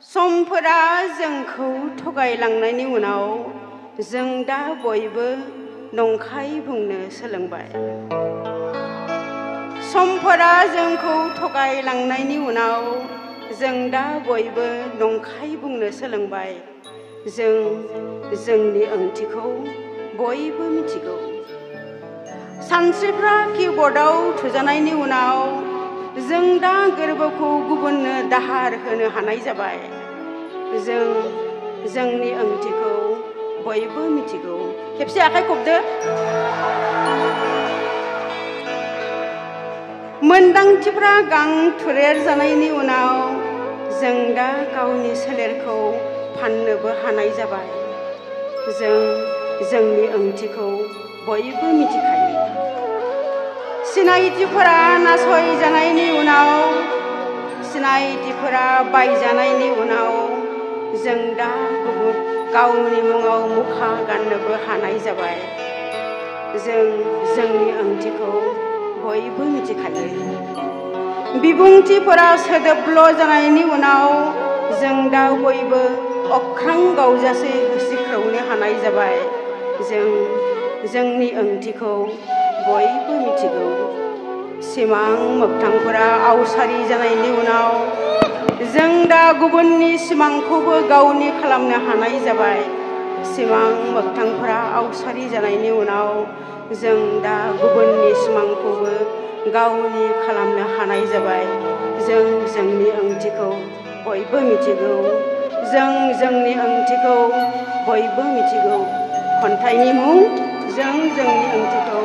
समफोरा जोंखौ थगायलांनायनि उनाव जों दा बयबो नंखाय बुंनो सोलोंबाय। समफोरा जोंखौ थगायलांनायनि उनाव जों दा बयबो नंखाय बुंनो सोलोंबाय। जों जोंनि ओंथिखौ बयबो मिथिगौ। सानस्रिफ्रा किबर्डआव थुजानायनि उनाव जों दा गोरबोखौ गुबुननो दाहार होनो हानाय जाबाय। जों जोंनि ओंथिखौ बयबो मिथिगौ। खेबसे आखाइ खबदो। मोनदांथिफ्रा गां थुरेर जानायनि उनाव जों दा गावनि सोलेरखौ फाननोबो हानाय जाबाय। जों जोंनि ओंथिखौ बयबो मिथिखायो। सिनायथिफोरा नासयजानायनि उनाव, सिनायथिफोरा बायजानायनि उनाव जों दा गावनि मुङाव मुखा गाननोबो हानाय जाबाय। जों जोंनि ओंथिखौ बयबो मिथिखायो। बिबुंथिफोरा सोदोबल' जानायनि उनाव जों दा बयबो अख्रां गावजासे होसिख्रावनो हानाय जाबाय। जों जोंनि ओंथिखौ बयबो मिथिगौ। सिमां मोगथांफोरा आवसारि जानायनि उनाव जों दा गुबुननि सिमांखौबो गावनि खालामनो हानाय जाबाय। सिमां मोगथांफोरा आवसारि जानायनि उनाव जों दा गुबुननि सिमांखौबो गावनि खालामनो हानाय जाबाय। जों जोंनि ओंथिखौ बयबो मिथिगौ। जों जोंनि ओंथिखौ बयबो मिथिगौ। खन्थाइनि मुं जों जोंनि ओंथिखौ